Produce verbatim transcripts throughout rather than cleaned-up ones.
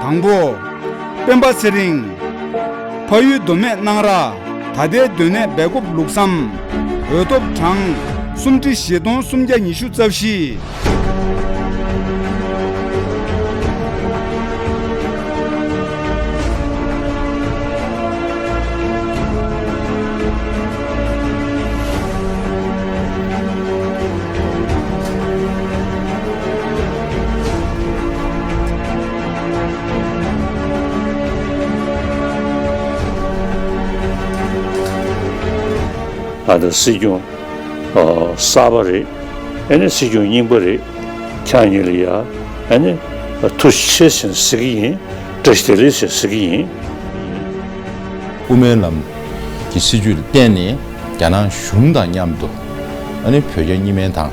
དང་པོ། སྤེན་པ་ཚེ་རིང་། ཕ་ཡུལ་མདོ་སྨད་སྣང་ར། ད་ལྟའི་སྡོད་གནས་སྦེལ་ཀོབ་ལུགས་བསམ། འོས་ཐོབ་གྲངས་སུམ་ཁྲི་བཞི་སྟོང་སུམ་བརྒྱ་ཉི་ཤུ་རྩ་བཞི། ཨ་ད་སྲིད་སྐྱོང་ཨ་གསར་པ་རེད། ཨ་ནི་སྲིད་སྐྱོང་རྙིང་པ་རེད། ཁྱེད་གཉིས་ལ་ཡ་ཨ་ནི་ཐུགས་རྗེ་ཆེ་ཟེར་ཟེར་གྱི་ཡིན། བཀྲ་ཤིས་བདེ་ལེགས་ཟེར་ཟེར་གྱི་ཡིན། དབུ་མའི་ལམ་གྱི་སྲིད་བྱུས་ལ་བརྟེན་ནས་རྒྱ་ནག་གཞུང་དང་མཉམ་དུ་ཨ་ནི་བོད་རྒྱ་གཉིས་སྨན་དང་།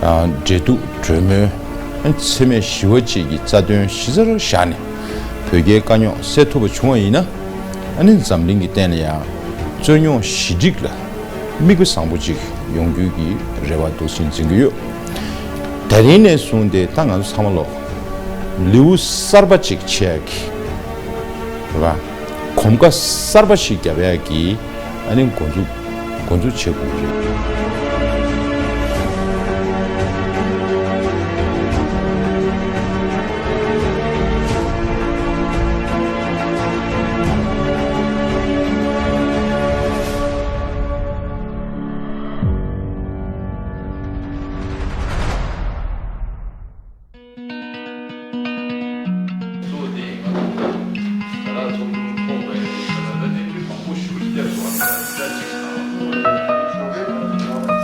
ཨ་འབྲེལ་གཏུག་གྲོས་མོལ་ཨ་ནི་འཚེ་མེད་ཞི་བ་བཅས་ཀྱི་རྩ་དོན་གཞི་རྩར་བཞག་ནས་བོད་རྒྱའི་དཀའ་རྙོག་སེལ་ཐུབ་པ་བྱུང་བ་ཡིན་ན། ཨ་ནི་འཛམ་གླིང་གི་སྟེང་ལ་ཡང་རྩོད་རྙོག་ཞི་འགྲིག་ལ་མིག་དཔེ་བཟང་པོ་ཅིག་ཡོང་རྒྱུའི་གི་རེ་བ་འདུག་སེ་འཛིན་གྱི་ཡོད། དེ་རིང་ནས་བཟུང་སྟེ་ད་ང་ཚོ་ཚང་མ་ལོ་ལེའུ་གསར་པ་ཅིག་ཕྱེ་ཡག་གི་རེད་པ། གོམ་ཁ་གསར་པ་ཞིག་རྒྱབ་ཡག་གི་ཨ་ནི་འགོ་འཛུགས་འགོ་འཛུགས་བྱེད་དགོས་ཀྱི་རེད། གཙོ་བོ་དེ་ཡིན་པ་དང་། ད་ལྟ་ཚོགས་ཆུང་ཚོགས་པའི་ད་ལྟ་གནས་ཚུལ་མང་པོ་ཞུ་རྒྱུ་བསྐྱར་དུ་བ་ད་ཅིག་དང་།